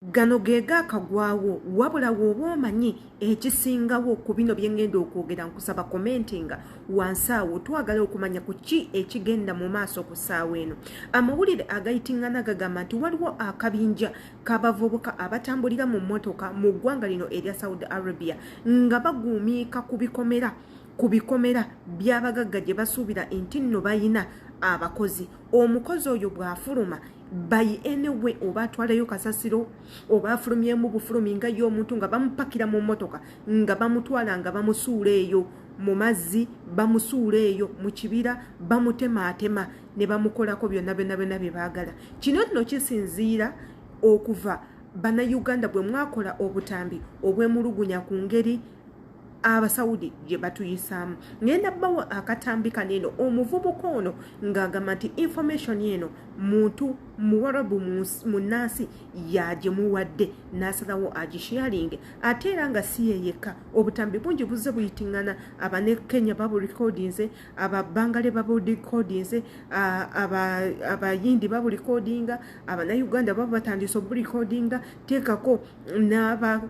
Gano ge gaakagwawo, wabula w'oba omanyi ekisingawo ku bino bye ŋŋenda okwogera, nkusaba commentinga wansi awo. Twagala okumanya ku ki ekigenda mu maaso ku ssaawa eno. Amawulire agayitiŋŋana gagamba nti waliwo akabinja k'abavubuka abatambulira mu mmotoka mu ggwanga lino erya Saudi Arabia nga baguumiika ku bikomera by'abagagga gye basuubira nti nno bayina abakozi. Omukozi oyo bw'afuluma by anyway, oba atwalayo kasasiro oba afulumyemu bufulumi nga ye omuntu, nga bamupakira mu mmotoka, nga bamutwala, nga bamusuula eyo mu mazzi, bamusuula eyo mu kibira, bamutemaatema ne bamukolako byonna byonna byonna bye baagala. Kino nno kisinziira okuva Bannayuganda bwe mwakola obutambi obwemulugunya ku ngeri Abasawudi gye batuyisaamu. Ngenda bawa akatambi kano eno, omuvubuka ono ng'agamba nti information eno muntu Muwarabu munnansi yagimuwadde, n'asalawo agisharinge. Ate era nga si ye yekka, obutambi bungi buzze buyitiŋŋana. Abane Kenya baburekodinze, Ababangale baburekodinze, Abayindi baburekodinga, Abannayuganda baba batandise oburekodinga, teekako n'aba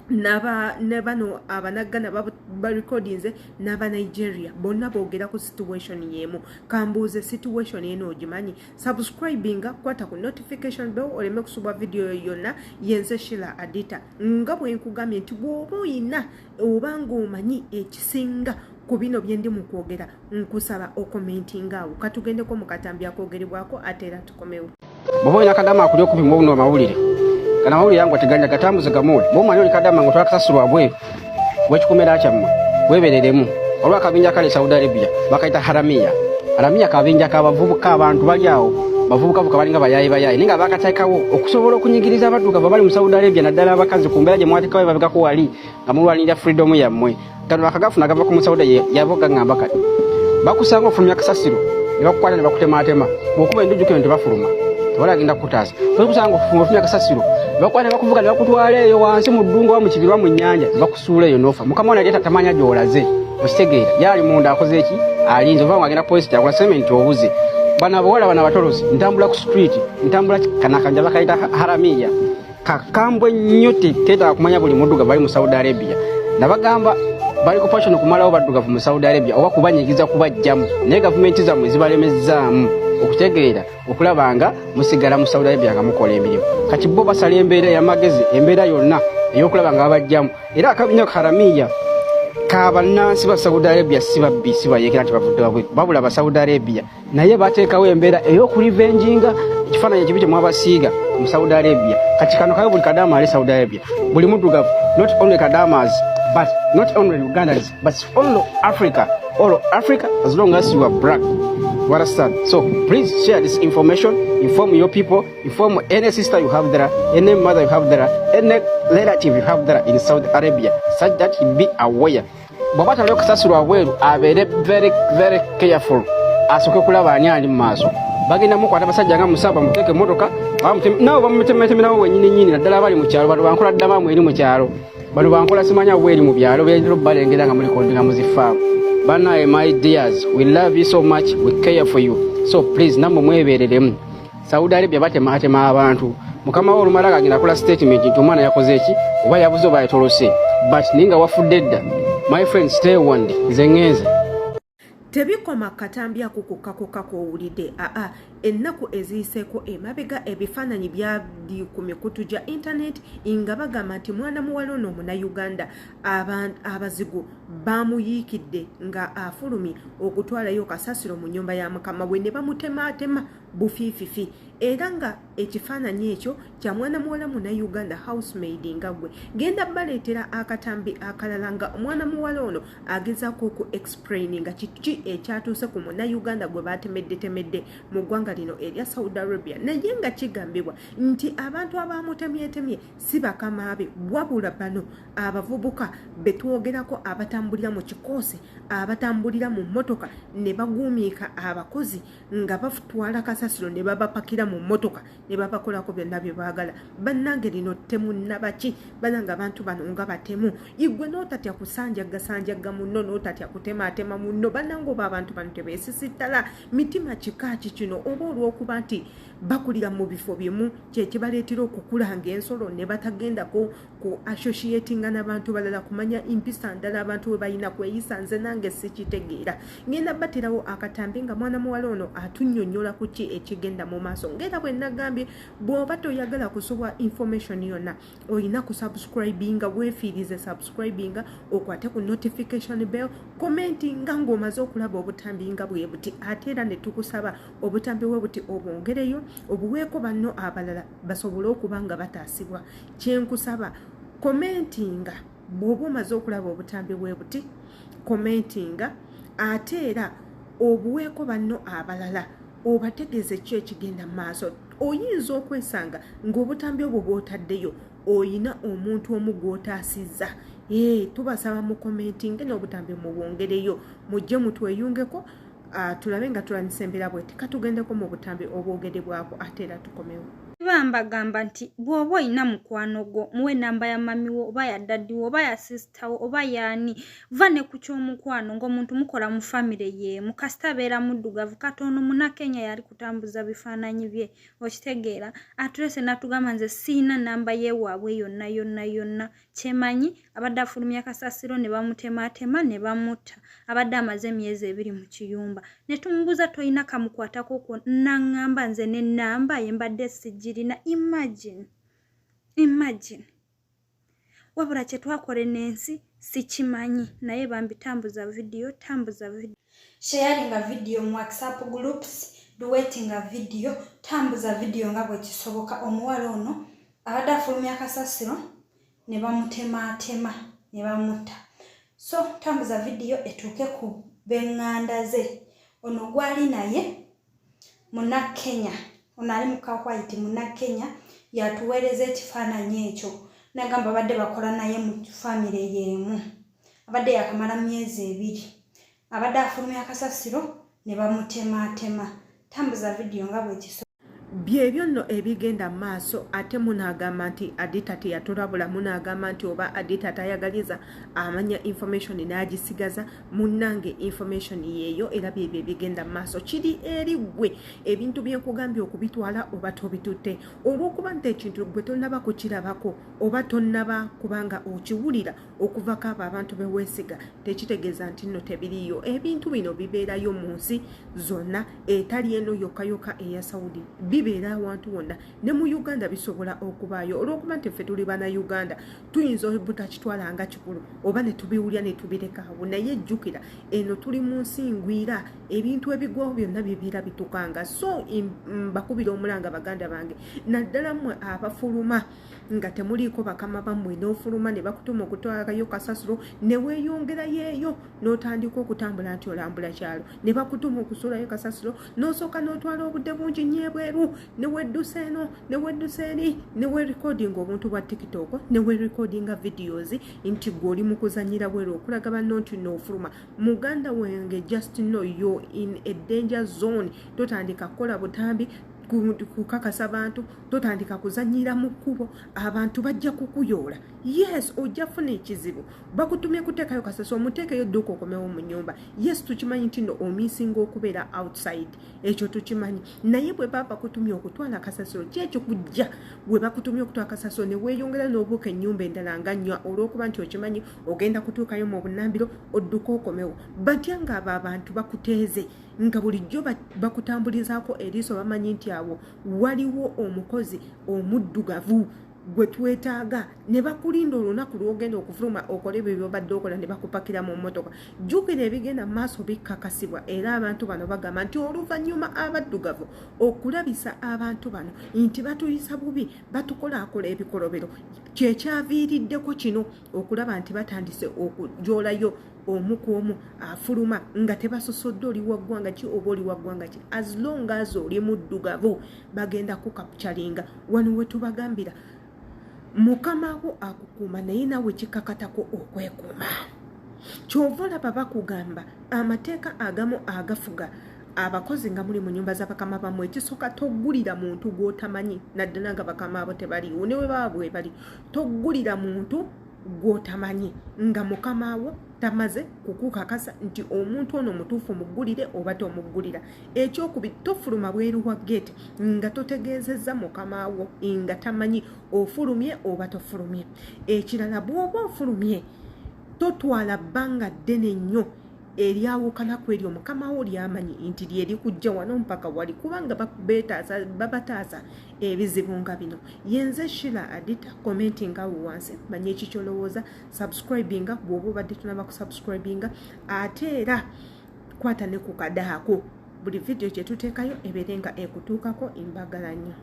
naba ne bano Abanaggana barekodinze, n'Abanigeria, bonna boogera ku situation y'emu. Kambuuze, situation eno ogimanyi? Subscribinga, kwata ku notification bell oleme kusubwa video yonna. Yenze Shila Adita. Nga bwe nkugambye nti bw'oba oyina oba ng'omanyi ekisinga ku bino bye ndi mu kwogera, nkusaba okomentinga awo. Katugendeko mu katambi akoogerebwako, ate era tukomewo. Bw'oba olina kadama akuli okumpi mu amawulire gano, amawulire yangu teganja gatambuze gamuwe. Bw'oba omanyi oli kadama nga otwala kasasiro wabweru w'ekikomera kyammwe, weebereremu. Waliwo akabinja kali e Saudi Arabia bakayita Haramiya. Haramiya kabinja kabavubuka, abantu bali awo bavubukavuka, balinga bayaye bayaye, naye nga bakateekawo okusobola okunyigiriza abaddugavu abali mu Saudi Arabia, naddala abakazi, ku mbeera gye mwateekawo ebabegako wali nga mulwanirira freedom yammwe. Gano akagafuna gava ku Musauda yava gaŋŋamba kati bakusanga ofulumya kasasiro ne bakukwata ne bakutematema. Bw'okuba endujjukiro tebafuluma, tewali agenda kukutaasa. Bakusanga ofulumya kasasiro ne bakukwata ne bakuvuga ne bakutwala eyo wansi mu ddungu oba mu kibira oba mu nnyanja, ne bakusuula eyo n'ofa. Mukama wange yali tamanya gy'olaze, okitegeera? Yali munda akoze eki? Alinze ova ng'agenda polisi kyakola sementi obuze. Bano abawala bano abatolosi, ntambula ku street, ntambula kanakanja bakayita Haramiya, kakambwe nnyo, tetaaga kumanya buli muddugavu bali mu Saudi Arabia. Nabagamba bali ku passion okumalawo baddugavu mu Saudi Arabia oba kubanyigiza kubajjamu, naye gavumenti zammwe zibalemezaamu okutegeera okulaba nga musigala mu Saudi Arabia nga mukola emirimu. Kati bo basala embeera ey'amagezi, embeera yonna ey'okulaba nga babajjamu. Era akabinja Haramiya kabannansi ba Saudi Arabia, si babbi, si bayeekera nti bavudde wabweru, babula ba Saudi Arabia, naye bateekawo embeera ey'okulivenjinga ekifaananyi ekibi kye mwabasiiga mu Saudi Arabia. Kati kano kayo buli kadaama ali Saudi Arabia, buli muddugavu, not only kadamas but not only Ugandans but all Africa, all Africa, as long as you are black, you understand? So please share this information, inform your people, inform any sister you have there, any mother you have there, any relative you have there in Saudi Arabia, such that he be aware. Bw'aba taliyo kasasiro wabweru, abeere very very careful, asooke kulaba ani ali mu maaso. Bagenda mukwata basajja nga musaba muteeke emmotoka naawe bamutemetemerawo wenyini nyini, naddala abali mu kyalo. Bano bankola ddamaamu eri mu kyalo, bano bankola simanya bweri mu byalo byentera balengera nga mulikodinga muzifaamu. Banaye, my dears, we love you so much, we care for you, so please nammwe mwebereremu. Saudi Arabia batematema abantu. Mukama we olumala agenda akola statement nti omwana yakoze eki, oba yabuze oba yatolose, but naye nga wafudde dda. My friend, stay warned. Nze ŋŋenze. Tebikoma katambi ako kokka kokka k'owulidde. Aa, ennaku eziyiseeko emabega ebifaananyi byali ku mikutu gya intaneti nga bagamba nti mwana muwala ono Omunayuganda abazigu bamuyiikidde nga afulumye okutwalayo kasasiro mu nnyumba ya mukama we ne bamutematema bufiififi. Era nga ekifaananyi ekyo kya mwana muwala Munayuganda, housemaid nga gwe. Genda baleetera akatambi akalala nga omwana muwala ono agezaako oku explaininga kiki ekyatuuse ku Munnayuganda gwe batemeddetemedde mu ggwanga lino erya Saudi Arabia, naye nga kigambibwa nti abantu abamutemyetemye si bakamaabe, wabula bano abavubuka betwogerako abatambulira mu kikoosi, abatambulira mu mmotoka ne baguumiika abakozi nga batwala kasasiro ne babapakira mu mmotoka ne babakolako byonna bye baagala. Bannange, lino ttemu nabaki? Bannange, abantu bano nga batemu. Igwe n'otatya kusanjagga sanjagga munno, n'otatya kutematema munno. Bannange, oba abantu bano tebeesisittala mitima kika ki kino? Oba olw'okuba nti Bakulira mu bifo bimu, kyekibaleetera okukula ng'ensolo ne batagendako ku associatinga n'abantu balala, kumanya empisa ndala abantu we balina kweyisa. Nze nange sikitegeera. Ngenda baterawo akatambi nga mwana muwala ono atunnyonnyola ku ki ekigenda mu maaso. Ng'era bwe nagambye, bw'oba toyagala kusubwa information yonna, olina kusubscribinga, weefiirize subscribinga, okwate ku notification bell, commentinga ng'omaze okulaba obutambi nga bwe buti. Ate era ne tukusaba obutambi bwe buti obwongereyo, obuweeko banno abalala basobole okuba nga bataasibwa. Kyenkusaba, commentinga bw'oba omaze okulaba obutambi bwe buti, commentinga, ate era obuweeko banno abalala, obategeeze ki ekigenda mu maaso. Oyinza okwesanga ng'obutambi obwo bw'otaddeyo oyina omuntu omu gw'otaasizza. Tubasaba mu commentinge n'obutambi mubwongereyo, mujje mutweyungeko, tulabe nga tulwanyisa embeera bweti. Katugendeko mu butambi obwogerebwako, ate era tukomewo. Bambagamba nti bw'oba olina mukwano gwo, muwe namba ya mummy wo oba ya daddy wo oba ya sister wo oba yaani. Va ne ku ky'omukwano ng'omuntu mukola mu famire y'emu, kasita abeera muddugavu. Katono Munnakenya yali kutambuza bifaananyi bye, okitegeera? Atulese n'atugamba, "Nze siina namba yeewaabwe yonna yonna yonna. Kyemanyi abadde afulumya kasasiro ne bamutemaatema ne bamutta. Abadde amaze emyezi 2 mu kiyumba." Ne tumubuuza, "Tolina kamukwatako kwo?" Naŋŋamba, "Nze n'ennamba ye mbadde sigirina." Imagine, imagine! Wabula kye twakola n'ensi sikimanyi. Naye bambi, tambuza vidiyo, tambuza vidiyo, sharinga vidiyo mu WhatsApp groups, duetinga vidiyo, tambuza vidiyo nga bwe kisoboka. Omuwala ono abadde afulumya kasasiro ne bamutemaatema ne bamutta. So tambuza vidiyo etuuke ku b'eŋŋanda ze. Ono gwali naye Munnakenya, ono ali mu kawhite Munnakenya, yatuweereza ekifaananyi ekyo nagamba babadde bakola naye mu famire y'emu. Abadde yakamala myezi 2, abadde afulumya kasasiro ne bamutemaatema. Tambuza vidiyo nga bwekiso. Byebyo nno ebigenda mu maaso. Ate munaagamba nti Adita teyatulabula, munaagamba nti oba Adita tayagaliza amanya information n'agisigaza. Munnange, information yeeyo, era byebyo ebigenda mu maaso. Kiri eri ggwe ebintu byenkugambye okubitwala oba tobitutte, olw'okuba nti ekintu gwe tonnaba kukirabako oba tonnaba kubanga okiwulira okuvako abo abantu beweesiga, tekitegeeza nti nno tebiriiyo. Ebintu bino bibeerayo mu nsi zonna, etali eno yokka yokka eya Saudi. Bibeera awantu wonna, ne mu Uganda bisobola okubaayo. Olw'okuba nti ffe tuli Bannayuganda, tuyinza obutakitwala nga kikulu oba ne tubiwulya ne tubireka awo. Naye jjukira, eno tuli mu nsi ngwira, ebintu ebigwawo byonna bibeera bitukanga. So mbakubira omulanga, baganda bange, naddala mmwe abafuluma nga temuliiko bakama bammwe, n'ofuluma ne bakutuma okutwalayo kasasiro, ne weeyongerayo eyo n'otandika okutambula nti olambula kyalo, ne bakutuma okusuulayo kasasiro, n'osooka n'otwala obudde bungi nnyo ebweru, ne weddusa eno, ne weddusa eri, ne werecordinga obuntu bwa TikTok, ne werecordinga videos nti gwe oli mu kuzanyira bweru okulaga banno nti noofuluma. Muganda wange, just know you're in a danger zone. Totandika kukola butambi kukakasa bantu, totandika kuzanyira mu kkubo, abantu bajja kukuyoola. Yes, ojja funa ekizibu. Bakutumye kuteekayo kasasi, omuteekeyo, dduuka okomewo mu nyumba. Yes, tukimanyi nti no omisinga okubeera outside, ekyo tukimanyi. Naye bwe baba bakutumye okutwala kasasiro, kyekyo kujja bwe bakutumye okutwala kasasiro ne weeyongera n'obuuka ennyumba endala nga nnywa, olw'okuba nti okimanyi ogenda kutuukayo mu bunambiro, odduka okomewo. Batya nga abo abantu bakuteeze, nga bulijjo bakutambulizaako eriiso, bamanyi nti awo waliwo omukozi omuddugavu gwe twetaaga, ne bakulinda olunaku lwogenda okufuluma okole ebyo byobadde okola, ne bakupakira mu mmotoka. Jjukira, ebigenda mu maaso bikkakasibwa, era abantu bano bagamba nti oluvannyuma abaddugavu okulabisa abantu bano nti batuyisa bubi, batukolaakola ebikolobero, kyekyaviiriddeko kino okulaba nti batandise okujoolayo omu ku omu afuluma nga tebasosodde oli wa ggwanga ki oba oli wa ggwanga ki. As long as oli muddugavu, bagenda kukapchalinga. Wano we tubagambira, mukama wo akukuuma, naye naawe kikakatako okwekuuma. Kyova olaba bakugamba amateeka agamu agafuga abakozi nga muli mu nyumba z'abakama bammwe. Ekisooka, toggulira muntu gw'otamanyi, naddala nga bakama abo tebaliiwo. Ne bwe baba bwe bali, toggulira muntu gw'otamanyi nga mukama wo. Tamaze kukukakasa nti omuntu ono mutuufu muggulire oba tomuggulira. Ekyokubiri, tofuluma bweru wa gate nga totegeezezza mukamaawo, nga tamanyi ofulumye oba tofulumye. Ekirala, bw'oba ofulumye, totwala bbanga ddene nnyo eryawukana ku eryo mukama wo lyamanyi nti lyerikujja wano mpaka wali, kubanga babataasa ebizibu nga bino. Yenze Shila Adita. Commentinga awo wansi manye ekikyolowooza. Subscribinga bw'oba obadde tunaba kusubscribinga, ate era kwata ne ku kadaako, buli vidiyo gye tuteekayo ebeere nga ekutuukako. Mbagala nnyo.